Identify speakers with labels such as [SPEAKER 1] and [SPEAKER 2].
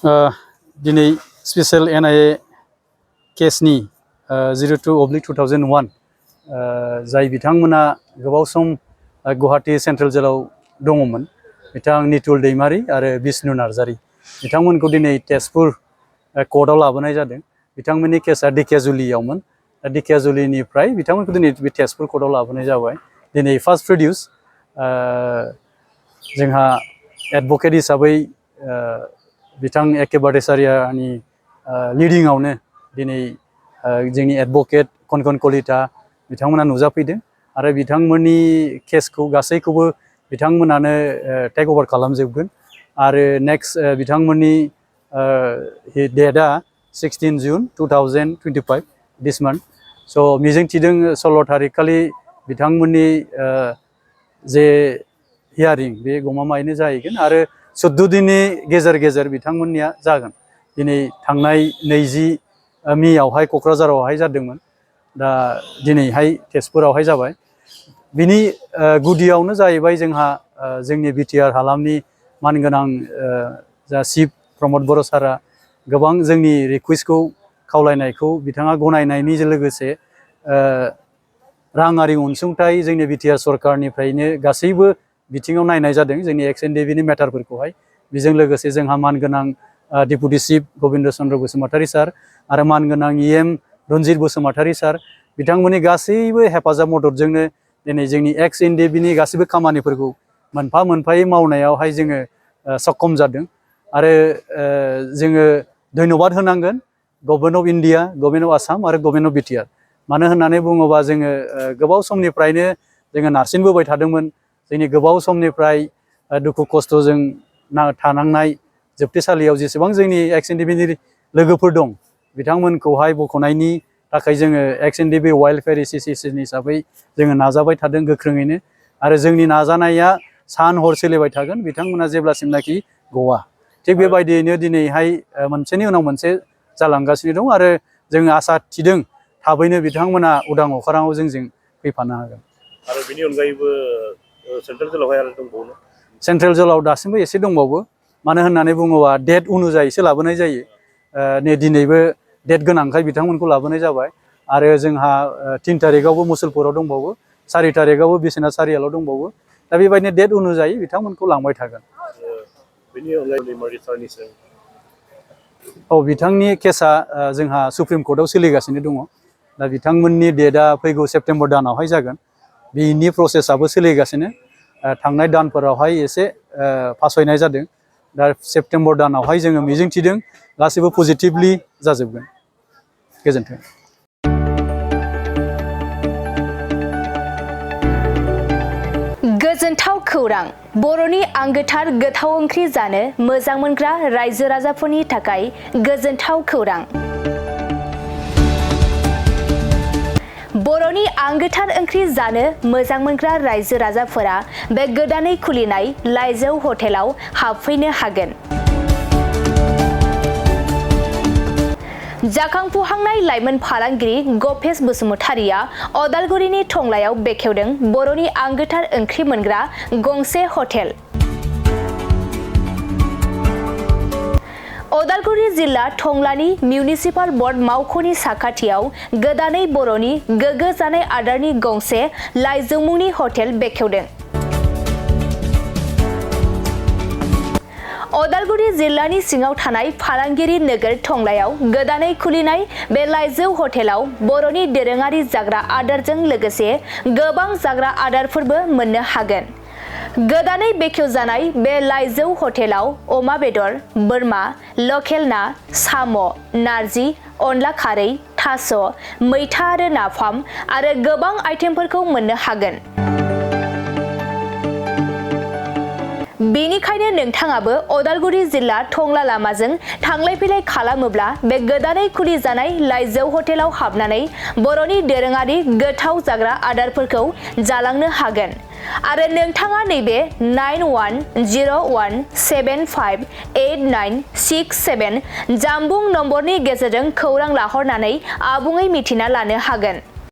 [SPEAKER 1] दिनै special NIA केसनि 02/2001 जाय बिथांमोना गोबाव सम गुवाहाटी सेन्ट्रेल जेलाव दङमोन बिथां नितुल दैमारी आरो बिष्णु नार्जारी बिथांमोनखौ दिनै तेजपुर कर्टआव लाबोनाय जादों। बिथांमोननि केसा धेकियाजुलियावमोन। धेकियाजुलिनिफ्राय बिथांमोनखौ दिनै बे तेजपुर कर्टआव लाबोनाय जाबाय। दिनै फार्स्ट प्रडिउस जोंहा एडभकेट हिसाबै बिथां A.K. भट्टाचार्यनि लिडिंआवनो दिनै जोंनि एडभकेट कनकन कलिता बिथांमोना नुजाफैदों आरो बिथांमोननि केसखौ गासैखौबो बिथांमोनानो टेक अभार खालामजोबगोन आरो नेक्स्ट बिथांमोननि डेटआ 16 जुन 2025 दिस मान्थ। स' मिजिंथिदों 16 तारिख खालि बिथांमोननि जे हियारिं बे गमामायैनो जाहैगोन आरो 14 दिननि गेजेर गेजेर बिथांमोननिया जागोन। दिनै थांनाय 20 मेआवहाय क'क्राझारावहाय जादोंमोन, दा दिनैहाय तेजपुरावहाय जाबाय। बिनि गुदियावनो जाहैबाय जोंहा जोंनि बिटिआर हालामनि मानगोनां जा चिफ प्रमद बर' सारा गोबां जोंनि रिकुवेस्टखौ खावलायनायखौ बिथाङा गनायनायनि लोगोसे राङारि अनसुंथाइ जोंनि बिटिआर सरकारनिफ्रायनो गासैबो बिथिङाव नायनाय जादों जोंनि Ndfbनि मेटारफोरखौहाय। बेजों लोगोसे जोंहा मानगोनां डेपुटि चिफ गबिन्द चन्द्र बसुमतारी सार आरो मानगोनां EM रन्जित बसुमतारी सार बिथांमोननि गासैबो हेफाजाब मददजोंनो दिनै जोंनि Ndfbनि गासैबो खामानिफोरखौ मोनफा मोनफायै मावनायावहाय जोङो सक्षम जादों आरो जोङो धन्यबाद होनांगोन government of India, government of Assam आरो गभर्नमेन्ट अफ बिटिआर। मानो होननानै बुङोबा जोङो गोबाव समनिफ्रायनो जोङो नारसिनबोबाय थादोंमोन। जोंनि गोबाव समनिफ्राय दुखु खस्थ'जों थानांनाय जोबथेसालियाव जेसेबां जोंनि Ndfbनि लोगोफोर दं बिथांमोनखौहाय बख'नायनि थाखाय जोङो Ndb वेलफेयार एस'सिएशन हिसाबै जोङो नाजाबाय थादों गोख्रोङैनो आरो जोंनि नाजानाया सान हर सोलिबाय थागोन बिथांमोना जेब्लासिमनाखि गवा। थिग बेबायदियैनो दिनैहाय मोनसेनि उनाव मोनसे जालांगासिनो दं आरो जोङो आसा थिदों थाबैनो बिथांमोना उदां अखाराङाव जोंजों फैफानो हागोन।
[SPEAKER 2] आरो बेनि अनगायैबो सेन्ट्रेल जेलावहाय आरो दंबावो?
[SPEAKER 1] सेन्ट्रेल जेलाव दासिमबो एसे दंबावो। मानो होननानै बुङोबा डेट अनुजायैसो लाबोनाय जायो। नै दिनैबो डेट गोनांखाय बिथांमोनखौ लाबोनाय जाबाय आरो जोंहा 3 तारिखआवबो मुसलपुराव दंबावो, 4 तारिखआवबो बिश्वनाथ सारियालाव दंबावो। दा बेबायदिनो डेट अनुजायै बिथांमोनखौ लांबाय थागोन।
[SPEAKER 2] बेनि अनगायै
[SPEAKER 1] बिथांनि केसा जोंहा सुप्रिम कर्टआव सोलिगासिनो दङ। दा बिथांमोननि डेटआ फैगौ सेप्तेम्बर दानावहाय जागोन। बिनि प्रसेसआबो सोलिगासिनो। थांनाय दानफोरावहाय एसे फासयनाय जादों। दा सेप्तेम्बर दानावहाय जोङो मिजिंथिदों गासैबो पजिटिभलि जाजोबगोन। गोजोन्थों।
[SPEAKER 3] गोजोनथाव खौरां। बर'नि आंगोथार गोथाव ओंख्रि जानो मोजां मोनग्रा रायजो राजाफोरनि थाखाय गोजोनथाव खौरां। बर'नि आंगोथार ओंख्रि जानो मोजां मोनग्रा रायजो राजाफोरा बे गोदानै खुलिनाय लाइजौ हटेलाव हाबफैनो हागोन। जाखांफुहांनाय लाइमोन फालांगिरि गपेश बसुमतारीया अदालगुरिनि टंलायाव बेखेवदों बर'नि आंगोथार ओंख्रि मोनग्रा गंसे हटेल। अदालगुरि जिल्ला टंलानि मिउनिसिपाल बर्ड मावख'नि साखाथियाव गोदानै बर'नि गोग्गो जानाय आदारनि गंसे लाइजौ मुंनि हटेल बेखेवदों। अदालगुरि जिल्लानि सिङाव थानाय फालांगिरि नोगोर टंलायाव गोदानै खुलिनाय बे लाइजौ हटेलाव बर'नि दोरोङारि जाग्रा आदारजों लोगोसे गोबां जाग्रा आदारफोरबो मोननो हागोन। गोदानै बेखेवजानाय बे लाइजौ हटेलाव अमा बेदर, बोरमा, लकेल ना, साम', नारजि, अनला खारै, थास', मैथा आरो नाफाम आरो गोबां आइटेमफोरखौ मोननो हागोन। बेनिखायनो नोंथाङाबो अदालगुरि जिल्ला टंला लामाजों थांलाय फैलाय खालामोब्ला बे गोदानै खुलिजानाय लाइजौ हटेलाव हाबनानै बर'नि दोरोङारि गोथाव जाग्रा आदारफोरखौ जालांनो हागोन। आरो नोंथाङा नैबे 9101758967 जानबुं नम्बरनि गेजेरजों खौरां लाहरनानै आबुङै मिथिना लानो हागोन।